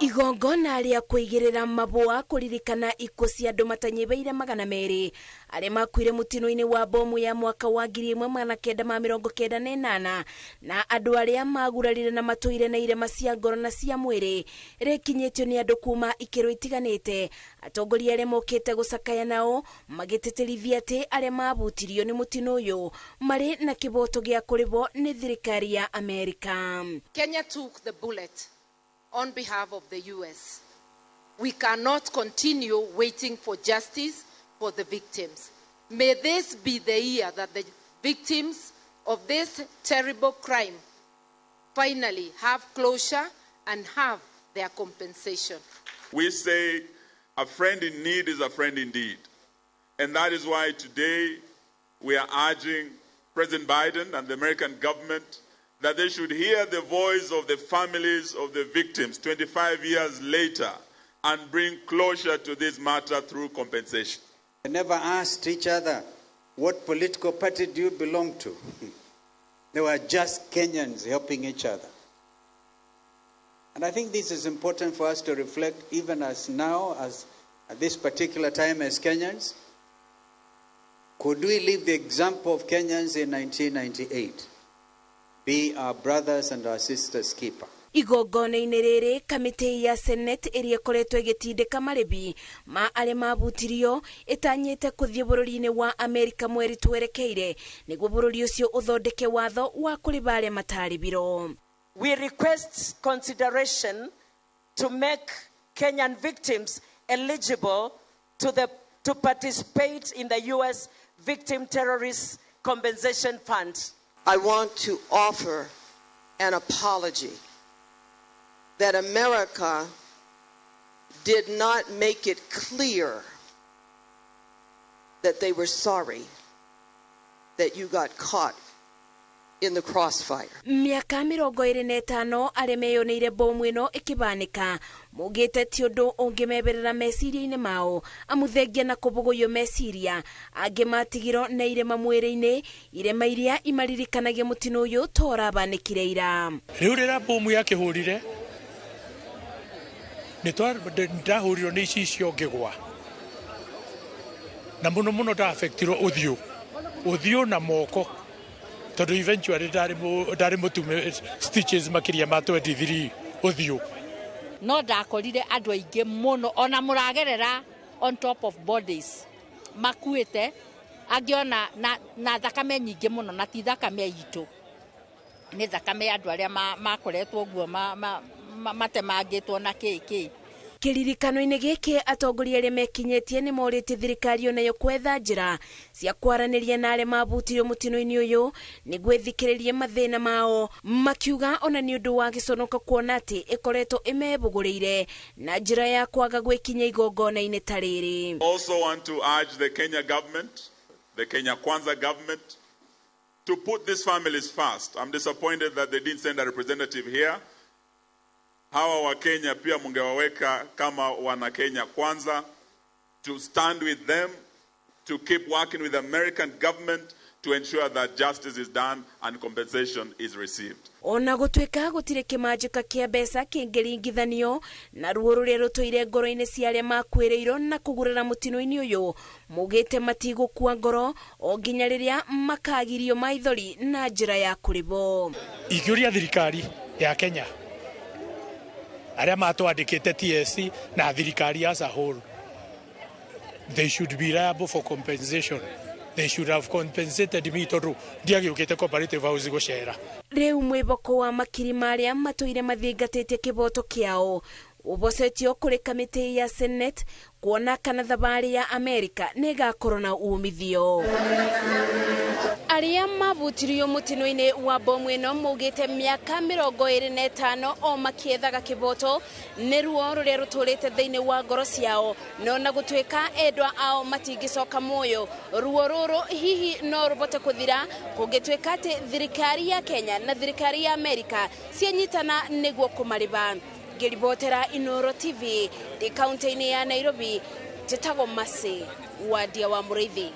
Igongona rĩa kũigĩrĩra mabũa kũririkana ikuũ cia andũ matanyihĩire 200 arĩa makuire mũtino-inĩ wa bomu ya mwaka wa 1998 na andũ arĩa magurarire na matũire na irema cia ngoro na cia mwĩrĩ rĩkinyĩtio nĩ andũ kuma ikĩro itiganĩte. Atongoria arĩa mokĩte gũcakaya nao magĩtĩtĩrithia atĩ arĩa mabutirio nĩ mũtino ũyũ marĩ na kĩboto gĩa kũrĩhwo nĩ thirikari ya Amerika. Kenya took the bullet on behalf of the US. We cannot continue waiting for justice for the victims. May this be the year that the victims of this terrible crime finally have closure and have their compensation. We say a friend in need is a friend indeed. And that is why today we are urging President Biden and the American government that they should hear the voice of the families of the victims 25 years later and bring closure to this matter through compensation. They never asked each other, what political party do you belong to? They were just Kenyans helping each other. And I think this is important for us to reflect even as now, as at this particular time as Kenyans. Could we live the example of Kenyans in 1998? Be our brothers and our sisters' keeper. Igongona-inĩ rĩrĩ kamĩtĩ ya Senate ĩrĩa ĩkoretwo ĩgĩtindĩka marĩbi ma arĩa mabutirio ĩtanyĩte kũthiĩ bũrũri-inĩ wa Amerika mweri twerekeire nĩguo bũrũri ũcio ũthondeke watho wa kũrĩba arĩa matarĩbirwo. We request consideration to make Kenyan victims eligible to participate in the US Victim Terrorist Compensation Fund. I want to offer an apology that America did not make it clear that they were sorry that you got caught in the crossfire. Mĩaka 25 arĩa meyoneire bomu ĩno ĩkĩbanĩka maugĩte ti ũndũ ũngĩmeberera meciria-inĩ mao amuthengia na kũbũgũyio meciria angĩ matigirwo na irema mwĩrĩ-inĩ irema iria imaririkanagia mũtino ũyũ ta ũrabanĩkire ira. Rĩu rĩrĩa bomu yakĩhũrire nĩ ndahũrirwo nĩ icicio ngĩgwa na mũno mũno ndaafektirwo ũthiũ ũthiũ na moko tondũ eventually ndarĩ mũtume stitches makĩria ma 23 ũthiũ. No ndakorire andũ aingĩ mũno ona mũragerera on top of bodies makuĩte angĩ ona na thakame nyingĩ mũno na ti thakame itũ nĩ thakame ya andũ arĩa makoretwo ũguo matemangĩtwo na kĩ kĩ. Kĩririkano-inĩ gĩkĩ atongoria arĩa mekinyĩtie nĩ morĩtie thirikari onayo kwetha njĩra cia kwaranĩria na arĩa mabutirio mũtino-inĩ ũyũ nĩguo ĩthikĩrĩrie mathĩna mao makiuga ona nĩ ũndũ wa gĩconoko kuona atĩ ĩkoretwo ĩmebũgũrĩire na njĩra ya kwaga gwĩkinya igongona-inĩ ta rĩrĩ. Also want to urge the Kenya government, the Kenya Kwanza government, to put these families first. I'm disappointed that they didn't send a representative here. Hawa wa Kenya pia mungewaweka kama wana Kenya Kwanza, to stand with them, to keep working with the American government to ensure that justice is done and compensation is received. Ona gũtuĩka gũtirĩ kĩmanjĩka kĩa mbeca kĩngĩringithanio na ruo rũrĩa rũtũire ngoro-inĩ cia arĩa makuĩrĩirwo na kũgurara mũtino-inĩ ũyũ maugĩte matigũkua ngoro o nginya rĩrĩa makagirio maithori na njĩra ya kũrĩhwo. Ingĩũria thirikari ya Kenya arĩa matwandĩkĩte TSC na thirikari as a whole, they should be liable for compensation. They should have compensated me tondũ ndiagĩũkĩte Cooperative House gũcera. Rĩu mwĩboko wa makiri marĩa matũire mathingatĩtie kĩboto kĩao ũbocetio kũrĩ kamĩtĩ ya Senate kuona kana thabarĩ ya Amerika nĩ ĩgakorwo na umithio. Arĩa mabutirio mũtino-inĩ wa bomu ĩno maugĩte mĩaka 25 o makĩethaga kĩboto nĩ ruo rũrĩa rũtũrĩte thĩinĩ wa ngoro ciao no na gũtuĩka endwa ao matingĩcoka muoyo ruo rũrũ hihi no rũbote kũthira kũngĩtuĩka atĩ thirikari ya Kenya na thirikari ya Amerika cianyitana nĩguo kũmarĩba. Ngĩribotera Inoro TV ndĩ kaunti-inĩ ya Nairobi, njĩtagwo Mercy Wadia wa Mũrĩithi.